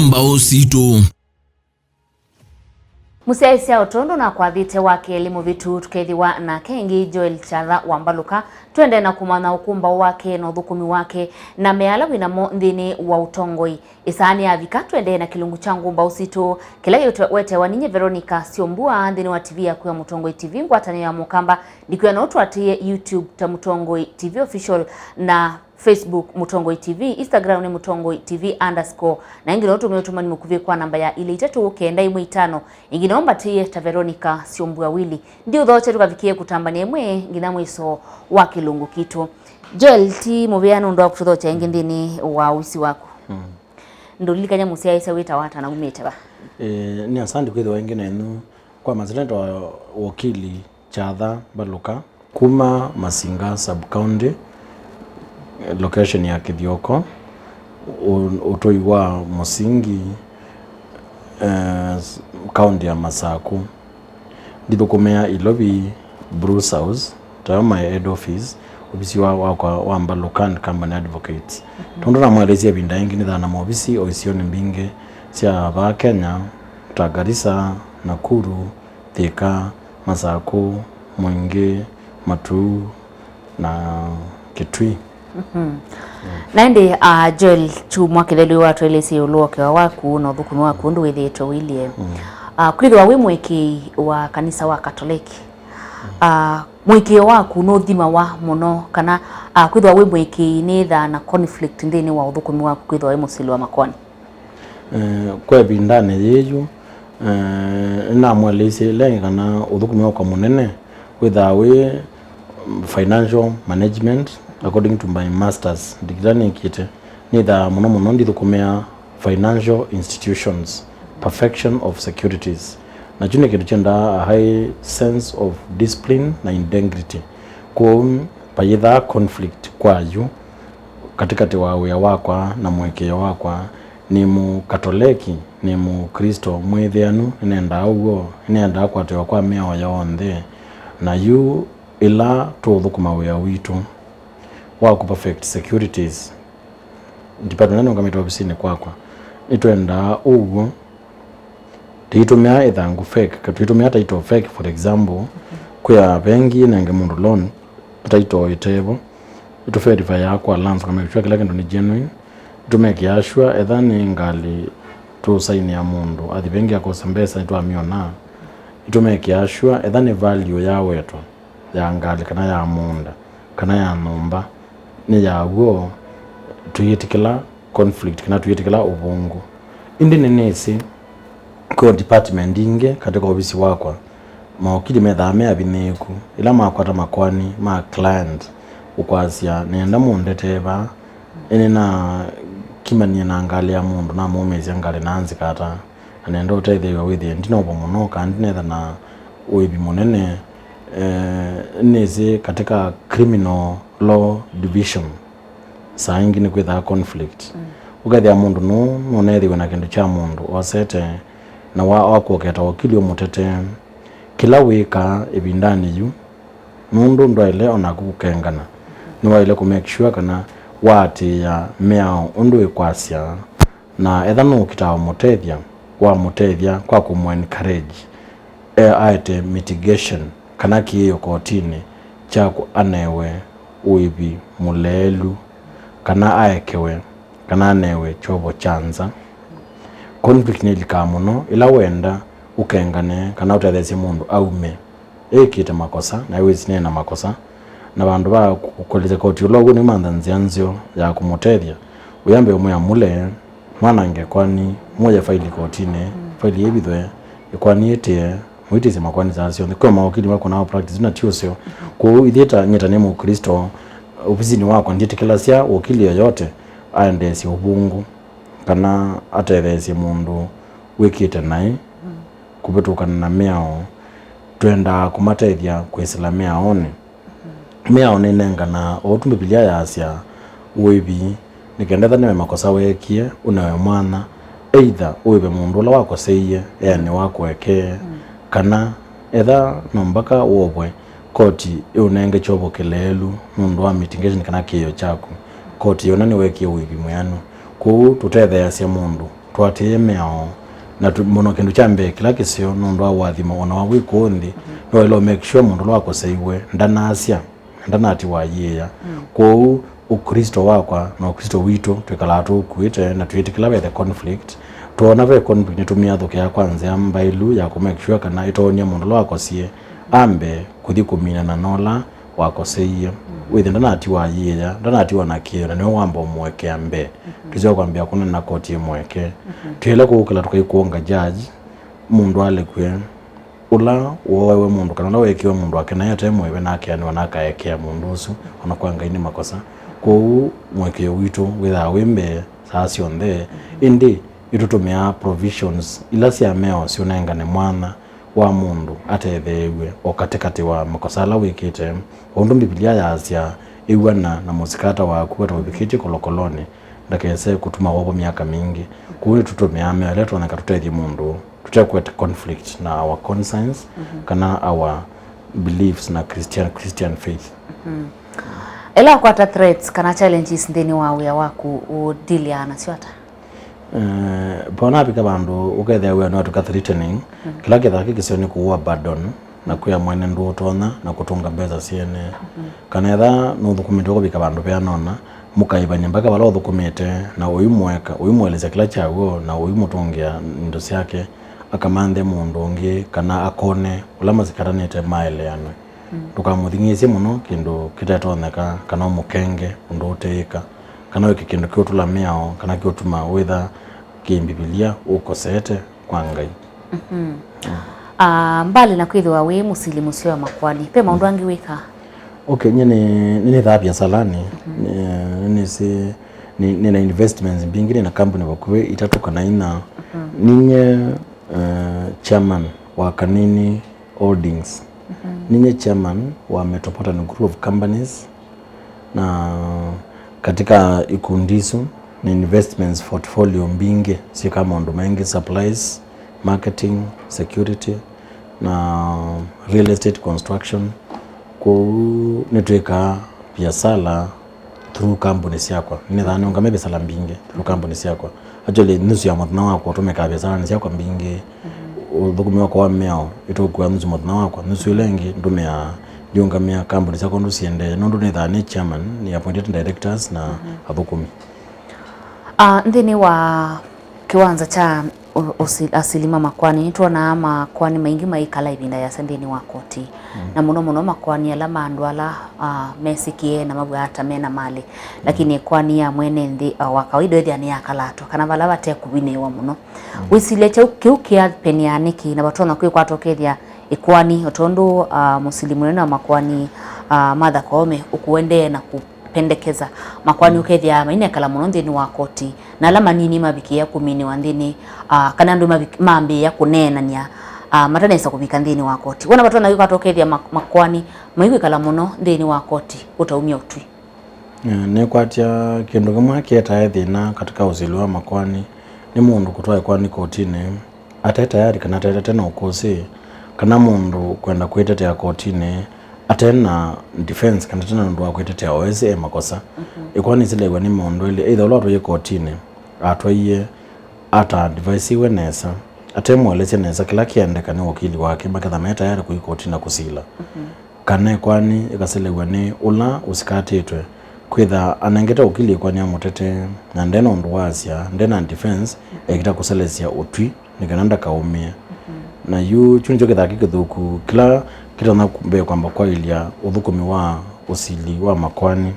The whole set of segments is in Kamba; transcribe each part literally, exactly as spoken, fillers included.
Mbaũ sitũ. Mũsyaĩĩsya, o tondũ nakwathĩte wa kelĩ mũvĩtu, tũkethĩwa nake ĩngĩ Joel Kyatha wa Mbalũka. Twendee na kũmanya ũkũmbaũ wake na ũthũkũmi wake na mea ala wĩ namo nthĩnĩ wa ũtongoi. Ĩsaa nĩyavika, twendee na kĩlungu kya ngũmbaũ sitũ kĩla kĩwetewa ninyie Veronica Syombua nthĩnĩ wa T V yaku ya Mũtongoi T V, ngwatanĩo ya Mũkamba. Ndikwĩa no tũatĩĩe YouTube ta Mũtongoi T V Official na Facebook Mũtongoi T V, Instagram nĩ Mũtongoi T V underscore. Na ĩngĩ no ũtũmĩe ũtũmani mũkuvĩ kwa namba ya ilĩ itatũ kenda ĩmwe itano. Ĩngĩ no mbatĩĩe ta Veronica Syombua Willy. Ndiũthokye tũkavikĩe kũtambany'a ĩmwe nginya mwĩso wa kĩlungu kitũ. Joel, ti mũvea nũndũ wa kũtũthokya ĩngĩ nthĩnĩ wa ũisi waku. Mm. Ndũlilikany'a mũsyaĩĩsya wĩtawa ata na umĩte va? Eh, nĩ asante kwĩthĩwa ĩngĩ nenyu. Kwa masilento wa wakili Kyatha Mbalũka, kuma Masinga Sub-County, location ya Kĩthyoko, ũ-, ũtũi wa Mũsingi, eh, s-, county ya Masaku. Ndithũkũmĩa Ilovi, Bruce House, tayo my head office, ovisi wa, wakwa wa Mbalũka and Company Advocates. Mhm. Tondũ namweleisye ĩvinda ĩngĩ nĩthaa na maovisi o isionĩ mbingĩ sya vaa Kenya, ta Garissa, Nakuru, Thika, Masakũ, Mwingĩ, Matuu na Kitui. Mhm. Na ĩndĩ, ah, Joel, kyumwa kĩthelu watũelesye ĩũlũ wa ũkĩwa waku na ũthũkũmi waku ũndũ wĩthĩĩtwe ũilyĩ. Mm. Ah, kwĩthĩwa wĩ mũĩkĩĩi wa kanisa wa Katoleki, ah, mũĩkĩĩo waku nũthimawa mũno, kana, ah, kwĩthĩwa wĩ mũĩkĩĩi nĩĩthaa na conflict nthĩnĩ wa ũthũkũmi waku kwĩthĩwa wĩ mũsili wa makoani? Eh, kwa ĩvindanĩ yĩĩ yu, eh, nĩnamweleisye ĩla ĩngĩ kana ũthũkũmi wakwa mũnene wĩthaa wĩ, mm, financial management according to my masters degree nĩkĩte. Nĩthaa mũno mũno ndithũkũmĩa financial institutions, perfection of securities. Na kyu nĩ kĩndũ kyendaa a high sense of discipline na integrity. Kwoou vayĩthaa conflict kwa yu katĩkatĩ wa wĩa wakwa na mũĩkĩĩo wakwa. Nĩ Mũkatoleki, nĩ Mũklĩsto mwĩthĩanu, nĩnendaa ũw'o, nĩnendaa kũatĩĩwa kwa mĩao yonthe. Na yu ĩla tũũthũkũma wĩa witũ wa kũ perfect securities, department ĩla nĩũngamĩte ovisinĩ kwakwa, nĩtwendaa ũw'o. Tũitũmĩa ĩthangũ fake, tũitũmĩa title fake, for example, kwĩa vengi ĩnenge mũndũ loan, title ĩtevo, ĩtũverifyaa kwa lands, kũmake sure kĩla kĩndũ nĩ genuine, ĩtũmekĩaa sure etha nĩ ngalĩ tũũsainĩa mũndũ athi vengi akosa mbesa nĩtwamyona, ĩtũmekĩaa sure etha nĩ value yawetwa ya ngalĩ kana ya mũũnda kana ya nyũmba nĩ ya w'o, tũyĩtĩkĩla conflict kana tũyĩtĩkĩla ũvũngũ. Ĩndĩ nĩnĩsĩ kwĩ o department ingĩ katĩ ka ovisi wakwa, mawakili methaa me avinyĩĩku ĩla makwata makoani ma client ũkwasya, nĩenda mũndetee vaa, ĩndĩ nakimanie na ngalĩ ya mũndũ, namũmĩĩsya ngalĩ na nzika ata, na nenda ũtethew'a wĩthĩe ndinovo mũno kana ndinetha na ũĩvi mũnene. Eh, nĩsĩ katĩ ka criminal law division, saa ingĩ nĩkwĩthaa conflict. Mm. Ũkethĩa mũndũ nũũ nũneethĩwe na kĩndũ kya mũndũ osete, na wa, wakwoketa wakili ũmũtetee. Kĩla wĩkaa ĩvindanĩ yu, nũndũ ndwaĩle o naku kũkengana, nĩwaĩle kũ make sure kana waatĩĩa mĩao ũndũ ĩkwasya, na etha nũũkitaa ũmũtethya, wamũtethya kwa kũmũ encourage, e, aete mitigation kana kĩĩo kotinĩ kya kũ-, anewe ũĩvi mũleelu, kana aekewe, kana anewe kyovo kya nza. Conflict nĩlikaa mũno ĩla wenda ũkengane kana ũtetheesye mũndũ aume ĩkĩte makosa, na wĩsĩ nĩ na makosa, na vandũ va kũ-, kũlĩsya koti ũla ũw'o, nĩmantha nzĩa nzeo ya kũmũtethya. Ũyambe ũmwĩa mũle, mwanange ĩkoani, mũye faili kotinĩ, faili ĩvithwe, ĩkoani ĩtĩe, mũitĩsye makoani saa syonthe. Kwĩ mawakili makũnaa practice na ti ũseo. Kwoou ithyĩ ta, nyie ta nĩ Mũklĩsto, ovisinĩ wakwa ndyĩtĩkĩlasya wakili yoyote aendeesye ũvũngũ kana atetheesye mũndũ wĩkĩte naĩ kũvĩtũkana na mĩao. Twendaa kũmatethya kwĩsĩla mĩaonĩ. Mĩao nĩnenganaa, o ũndũ Mbivilia yaasya, ũĩvi nĩ kenda ethĩwa nĩ makosa weekie, ũnewe mwanya, either ũĩve mũndũ ũla wakoseie, eanĩwe akũekee, kana etha no mbaka wovwe, koti ĩũnenge kyovo kĩleelu nũndũ wa mitigation kana kĩĩo kyaku. Koti yĩona nĩweekie ũĩvi mwĩanu. Kwoou tũtetheeasya mũndũ, tũatĩĩe mĩao, na tũ-, mũno kĩndũ kya mbee kĩla kĩseo nũndũ wa ũathimo, ona wa wĩ kũũ nthĩ, nĩwaĩle make sure mũndũ ũla wakoseiwe ndanasya, ndanatiwa ayĩĩa. Kwoou Ũkristo wakwa na Ũkristo witũ twĩkalaa tũũkuĩte na twĩtĩkĩla ve the conflict. Twoona ve conflict, nĩtũmĩathũkĩaa kwa nzĩa mbaĩlu ya kũ make sure kana ĩtonya mũndũ ũla wakosie ambe kũthi kũminana na ũla wakoseie. Wĩthĩ ndanatiwa ayĩĩa, ndanatiwa na kĩĩo, na nĩwe wamba ũmũekea mbee. Tũseo kwambĩa kũnena koti ĩmũeke. Twĩle kũũkĩla tũkaikũnga judge, mũndũ alekwe. Ũla wooewe mũndũ kana ũla weekiwe mũndũ akenae ate mũĩve na akeanĩwa na akaekea mũndũ ũsu, ona kwa Ngai nĩ makosa. Kwoou mũekeo witũ wĩthaa wĩ mbee saa syonthe, ĩndĩ nĩtũtũmĩaa provisions ila sya mĩao syũnengane mwanya wa mũndũ atetheew'e o katĩkatĩ wa makosa ala wĩkĩte. O ũndũ Mbivilia yaasya, ĩw'ana na mũsikata waku ataũvikĩtye kolokolonĩ, ndakese kũtuma wovwa myaka mingĩ. Kwoou nĩtũtũmĩaa mĩao ĩla ĩtonyeka tũtethye mũndũ tũtekwete conflict na our conscience kana our beliefs na Christian, Christian faith. Ĩla ũkwata threats kana challenges nthĩnĩ wa wĩa waku, ũdiliaa nasyo ata? Eh, ponavika vandũ ũkethĩa wĩa nĩwatw'ĩka threatening, kĩla kĩthaa kĩkĩseo nĩ kũũ abandon na kwĩa mwene ndũũtonya na kũtũnga mbesa syene. Kana etha nũthũkũmĩte kũvika vandũ veanona, mũkaĩvany'a mbaka vala ũthũkũmĩte na ũimũeka, ũimũelesya kĩla kya w'o na ũimũtũngĩa indo syake, akamanthe mũndũ ũngĩ kana akone ũla masikatanĩte maeleanwe. Ndũkamũthing'ĩĩsye mũno kĩndũ kĩtetonyeka kana ũmũkenge ũndũ ũteĩka, kana wĩke kĩndũ kĩũtũla mĩao kana kĩũtuma wĩtha kĩ Mbivilia ũkosete kwa Ngai. Ah, mbali na kwĩthĩwa wĩ mũsili mũseo wa makoani, ve maũndũ angĩ wĩkaa? Okay, nyie nĩ, nĩ, nĩthaa viasalanĩ. Nĩ, nĩsĩ, nĩ, nĩna investments mbingĩ, nĩna company vakuvĩ itatũ kana inya. Ninye, eh, chairman wa Kanini Holdings. Ninye chairman wa Metropolitan Group of Companies. Na katika ikundi isu, nĩ investments portfolio mbingĩ syĩkaa maũndũ maingĩ, supplies, marketing, security, na real estate construction. Kwoou nĩtwĩkaa viasala through kambuni syakwa. Nĩnĩthaa nĩũngame viasala mbingĩ through kambuni syakwa. Actually, nusu ya mũthenya wakwa ũtũmĩkaa viasalanĩ syakwa mbingĩ. Ũthũkũmi wakwa wa mĩao ĩtũkua nusu mũthenya wakwa, nusu ĩla ĩngĩ ndũmĩaa ndiũngamĩa kambuni syakwa ũndũ siendee, nũndũ nĩthaa nĩ chairman, nĩ appointed directors na athũkũmi. Ah, nthĩnĩ wa kĩwanza kya ũ-, ũsi-, asili ma makoani, nĩtwonaa makoani maingĩ maikala ĩvinda yasa nthĩnĩ wa koti. Na mũno mũno makoani ala ma andũ ala, ah, mesĩkĩe na maw'aa ta mena malĩ. Lakini ĩkoani ya mwene nthĩ, ah, wa kawaida ĩthĩa nĩyakalatwa, kana vala vate kũvinĩĩwa mũno. Wĩsilya kyaũ kĩu kĩapenea nĩkĩ, na vatonya kwĩkwata ũkethĩa ĩkoani, o tondũ, ah, mũsili mũnene wa makoani, ah, Martha Koome ũkũendee na kũpendekeza makoani ũkethĩa mainekala mũno nthĩnĩ wa koti, na ala manini mavikĩĩa kũminĩwa nthĩnĩ, ah, kana andũ mavik-, mambĩĩa kũneenany'a, ah, matanesa kũvika nthĩnĩ wa koti? Wona vatonya kwĩkwata ũkethĩa ma-, makoani maikwĩkala mũno nthĩnĩ wa koti ũtaumya ũtwi? Eh, nĩkwatya kĩndũ kĩmwe kĩetae thĩna katika ũsili wa makoani nĩ mũndũ kũtwaa ĩkoani kotinĩ ate tayari kana atetete na ũkũsĩ, kana mũndũ kwenda kwĩtetea kotinĩ ate na defense kana ate na ũndũ wa kwĩtetea o ese e makosa. Ĩkoani ĩsilew'a nĩ maũndũ elĩ, either ũla watwaie kotinĩ atwaie ata advaisiwe nesa, atemũelesya nesa kĩla kĩendeka nĩ wakili wake, maketha me tayari kũi kotinĩ na kũsila. Kana ĩkoani ĩkaselew'a nĩ ũla ũsikatĩtwe, kwĩtha anengete ũkili ĩkoani amũtetee, na nde na ũndũ wasya, nde na defense, ekĩta kũselesya ũtwi nĩ kana ndakaũmĩe. Na yu kyu nĩkyo kĩthaki kĩthũku kĩla kĩtonya mbee kwamba kwaĩlya ũthũkũmi wa ũsili wa makoani,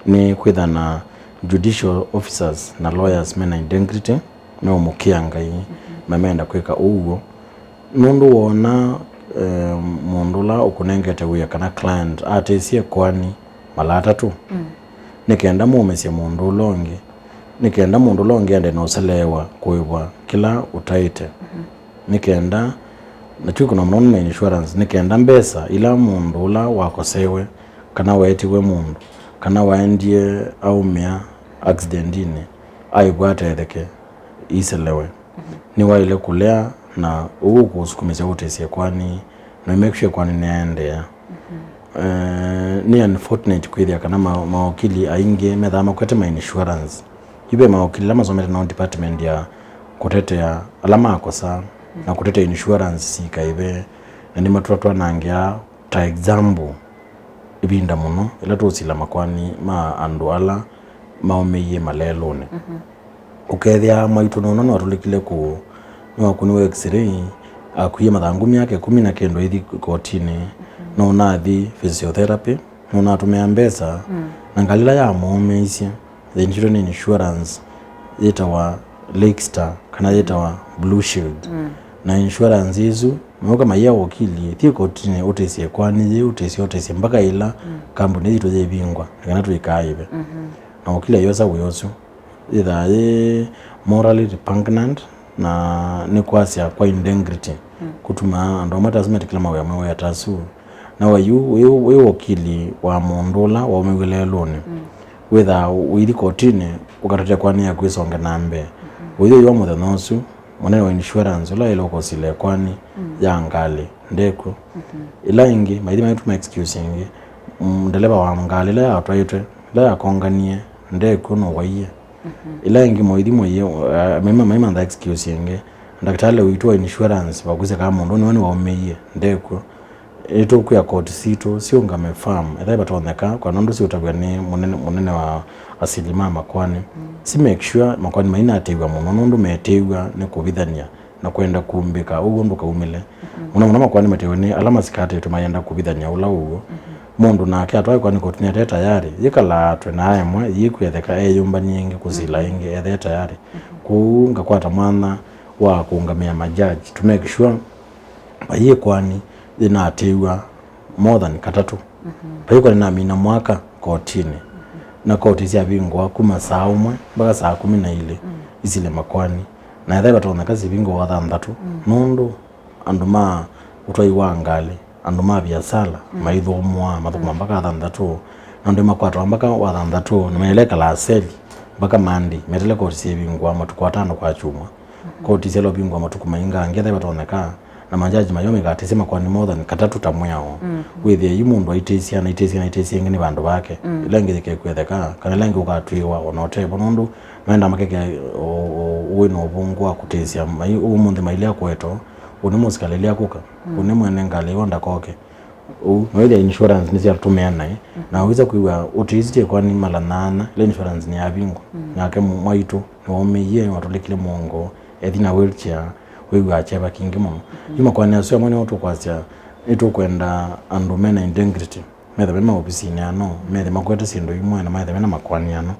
nĩ kwĩtha na judicial officers na lawyers mena integrity, meũmũkĩa Ngai, na meenda kwĩka ũw'o. Nũndũ woona, eh, mũndũ ũla ũkũnengete wĩa kana client atĩsye ĩkoani mala atatũ, nĩ kenda mũũmĩsye mũndũ ũla ũngĩ, nĩ kenda mũndũ ũla ũngĩ ende na ũseleewa kũĩvwa kĩla ũtaĩte. Nĩ kenda, na twĩkũna mũno na insurance, nĩ kenda mbesa ila mũndũ ũla wakosewe, kana waetiwe mũndũ, kana waendie aumĩa accidentinĩ, aĩvwa atetheke, iselewe. Nĩwaĩle kũlea na ũu ũkũũsukumĩsya ũtĩsye ĩkoani, na make sure ĩkoani nĩyaendeea. Eh, nĩ unfortunate kwĩthĩa kana ma-, mawakili aingĩ methaa makwete ma insurance. Yu ve mawakili ala masomete nao department ya kũtetea ala makosa na kũtetea insurance sikaĩve, na nĩmatwatwanangĩa ta example ĩvinda mũno ĩla tũũsila makoani ma andũ ala maũmĩie malelũnĩ. Ũkethĩa mwaitũ nũna nĩwatũlĩkile kũũ, nĩwakũniwe x-ray, akwie mathangũ myaka ĩkũmi na kenda ĩthi kotinĩ, nũnathi physiotherapy, nũnatũmĩa mbesa, na ngalĩ ĩla yamũũmĩisye yĩndiwe nĩ insurance yĩtawa Lakestar kana yĩtawa Blue Shield. Na insurance ĩsu, mauka maiya wakili, thiĩ kotinĩ ũtĩsye ĩkoani yĩĩ, ũtĩsye, ũtĩsye mpaka ĩla kambuni yitũ yĩvingwa, na kana tũikaĩve. Na wakili ayosa wĩa ũsu. Yĩthaa yĩ morally repugnant, na nĩ kwasya kwa integrity, kũtuma andũ amwe ta asu metĩkĩla mawĩa mawĩa ta asu. Na wayu wĩ, wĩ wakili wa mũndũ ũla waũmĩw'e lelũnĩ, wĩthaa ũithi kotinĩ ũkatetea ĩkoani yaku ĩsonge na mbee. Ũithi ũyũ wa mũthenya ũsu, mũnene wa insurance ũla waĩle ũkosile ĩkoani ya ngalĩ ndekw'o. Ĩla ĩngĩ, maithi maitũma excuse ĩngĩ, mm, ndeleva wa ngalĩ ĩla yatwaĩtwe, ĩla yakonganie, ndekw'o, nũwaie. Ĩla ĩngĩ moithi moie, uh, maima, maimantha excuse ĩngĩ, ndakĩtalĩ witũ wa insurance vakwĩsya kaa mũndũ nĩwe nĩwaũmĩie, ndekw'o. Nĩtũkwĩa koti sitũ siũngame firm, ethĩwa vatonyeka, kwa nũndũ siũtavw'a nĩ mũnene, mũnene wa asili ma makoani. Si make sure makoani mainatĩw'a mũno, nũndũ metĩw'a nĩ kũvithany'a na kwenda kumbĩka ũw'o ndũkaumĩle. Mũno mũno makoani matĩw'e nĩ ala masikatĩtwe mayenda kũvithany'a ũla ũw'o. Mũndũ nake atwae ĩkoani kotinĩ ate tayarĩ, yĩkalaatwe na aemwa, yĩkwĩetheka eyũmbany'e ĩngĩ kũsila ĩngĩ ethe tayarĩ. Kwoou ngakwata mwanya wa kũũngamĩa majaji to make sure vai ĩkoani yĩnatĩw'a more than katatũ. Vai ĩkoani namina mwaka kotinĩ, na koti syavingũa kuma saa ũmwe mpaka saa kũmi na ilĩ isile makoani, na ethĩwa vatonyeka sivingũa wathanthatũ, nũndũ andũ ma ũtwai wa ngalĩ, andũ ma viasala maithũmũa mathũkũma mpaka wathanthatũ, na andũ makwatawa mpaka wathanthatũ, na mailekala seli mpaka Monday, metele koti syĩvingũa matukũ atano kwa kyumwa. Koti syaĩle ũvingũa matukũ maingangĩ ethĩwa vatonyeka, na majaji mayo maigatĩsye makoani more than katatũ ta mwĩao. Wĩthĩe yu mũndũ aitĩsya, na aitĩsya, na aitĩsya ĩngĩ nĩ vandũ vake. Ĩla ĩngĩ yĩkekwĩetheka, kana ĩla ĩngĩ ũkatw'ĩĩwa o na ũtevo, nũndũ maenda makeke o, o, ũĩ na ũvũngũ wa kũtĩsya. Mai, ũmũnthĩ mailea kũetwa, ũnĩ mũsikalĩ ilea kũka, ũnĩ mwene ngalĩ yo ndakoke. Ũu, na wĩthĩa insurance nĩsyatũmĩa naĩ, na wĩsa kwĩw'a ũtĩsye ĩkoani mala nyaanya, ĩla insurance nĩyavingwa. Nake mwaitũ nĩwaũmĩie, watũlĩkile mũongo, ethi na wheelchair, wĩw'aa kyeva kingĩ mũno. Yu makoani asu amwe nĩmo tũkwasya, nĩtũkwenda andũ mena integrity, methe me maovisinĩ ano, methe makwete syĩndũ imwe, na methe mena makoani ano,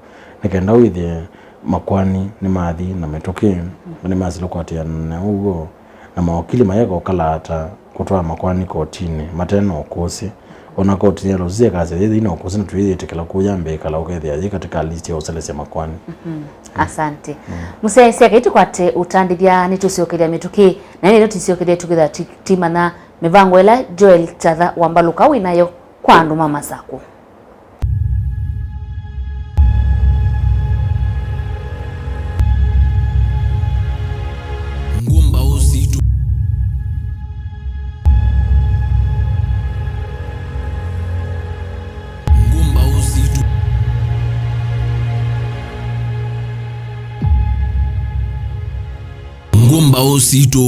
nĩ kenda wĩthĩe makoani nĩmathi na mĩtũkĩ, na nĩmasile kũatĩana na ũw'o, na mawakili mayeka ũkalaata kũtwaa makoani kotinĩ mate na ũkũsĩ. O na koti ya Los Angeles yĩthĩ na ũkũsĩ, na tũyĩyĩtĩkĩla kũya mbee ĩkala ũkethĩa yĩ katika list ya ũselesya makoani. Asante. Mũsyaĩĩsya, kei tũkwate ũtandĩthya, nĩtũsyokelya mĩtũkĩ, na nĩtũsyokelya tũkĩtha ti-, timanya mĩvango ĩla Joel Kyatha Wambalũka wĩ nayo kwa andũ ma Masakũ. Ngũmbaũ sitũ. Ngũmbaũ sitũ. Ngũmbaũ sitũ.